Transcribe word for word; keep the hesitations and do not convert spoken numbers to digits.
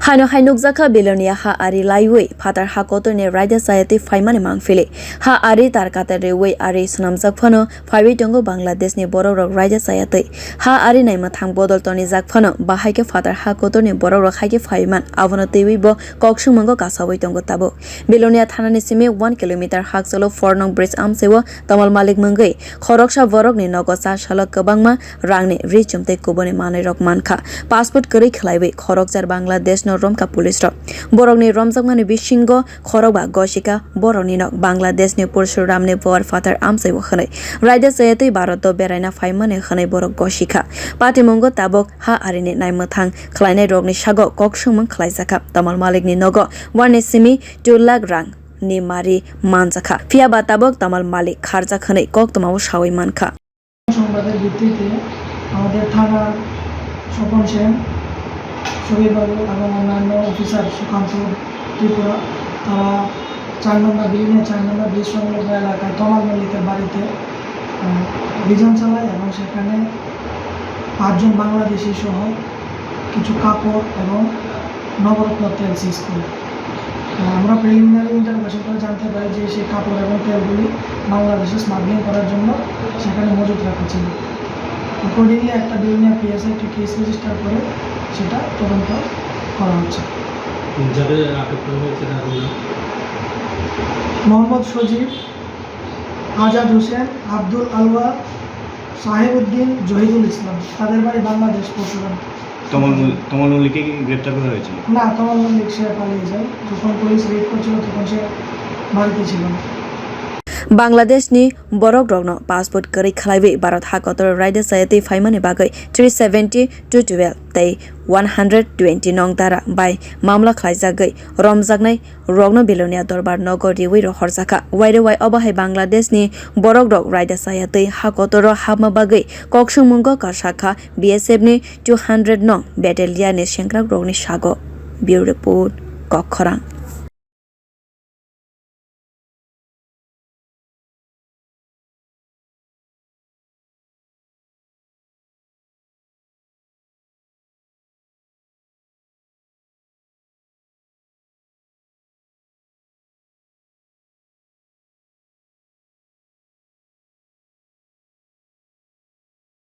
Haino hai nukjakha Belonia ha ari laiwi phatar ha kotorni raida chayatwi phaimani mangphili. Ha ari tar katar rewi ari swnamjak phano phaiwi tongo Bangladeshni borokrok raida chayatwi. Ha ari naimwthang bodol tonijak phano bahai khe phatar ha kotorni borokrok hai khe phaiwi man, abono twiwi bo kokswngmungo kasawi tongo tabuk. Belonia thanani simi one kilometer hakchalo four nong bridge amchaiwo Tamal Malik mungwi khoroksa borokni nogo cha salo kwbangma rangni ri chum tei kubuni manwirok mankha. Passport kwrwi khwlaiwi khorokjar Bangladeshno romkha police rok. Borokni romjakmani bisingo khorokba gosika borokni nok Bangladeshni Pursuramni buar phatar amchaiwo hwnwi raida chayatwi Bharoto beraina phaimani hwnwi borok gosikha. Patimungo tabuk ha arini naimwthang khwlainairokni sago kokswngmung khwlaijakha. Tamal Malikni nogo warni simi two lakh rang ni mari manjakha. Phiya ba tabuk Tamal Malik kharjak hwnwi koktwmao sawi mankha. সংবাদের ভিত্তিতে আমাদের থানার স্বপন সেন, সুবীর বাবু এবং অন্যান্য অফিসার সুকান্ত ত্রিপুরা, তারা চার নম্বর বিল্ডিংয়ের চার নম্বর ব্রিজ সংলগ্ন এলাকায় তমাল মল্লিকের বাড়িতে, আহ, অভিযান চালায় এবং সেখানে পাঁচজন বাংলাদেশি সহ কিছু কাপড় এবং নবরত্ন তেল সিজ করে। আহ, আমরা প্রিলিমিনারি ইন্টারোগেশন করে জানতে পারি যে সেই কাপড় এবং তেলগুলি বাংলাদেশে স্মাগলিং করার জন্য সেখানে মজুত রাখা ছিল। অ্যাকর্ডিংলি একটা বিলোনিয়া পিএসএ একটি কেস রেজিস্টার করে সেটা তদন্ত করা হচ্ছে। যাদের আটক করা হয়েছে তাদের নাম? মোহাম্মদ সজীব, আজাদ হোসেন, আব্দুল আলওয়ার, সাহেবউদ্দিন, জহিদুল ইসলাম। তাদের বাড়ি বাংলাদেশ, পরশুরাম। তমাল মল-, তমাল মল্লিককে কি গ্রেপ্তার করা হয়েছিল? না, তমাল মল্লিক সে পালিয়ে যায়। যখন পুলিশ রেড করছিল, তখন সে বাড়িতে ছিল না। Bangladeshni borokrokno passport kwrwi khwlaiwi Bharat hakotor raida chayatwi phaimani bagwi three seventy, two twelve tei one hundred twenty nong dara bai mamla khwlaijagwi romjaknai rokno Belonia Dorbar nogo riwi rohorjakha. Wairewai obo hai Bangladeshni borokrok raida chayatwi hakotoro hapma bagwi kokswngmungo kasakha B S F ni two hundred nong battalion ni sengkrakrokni sago. Bureau Report, Kokkhorang.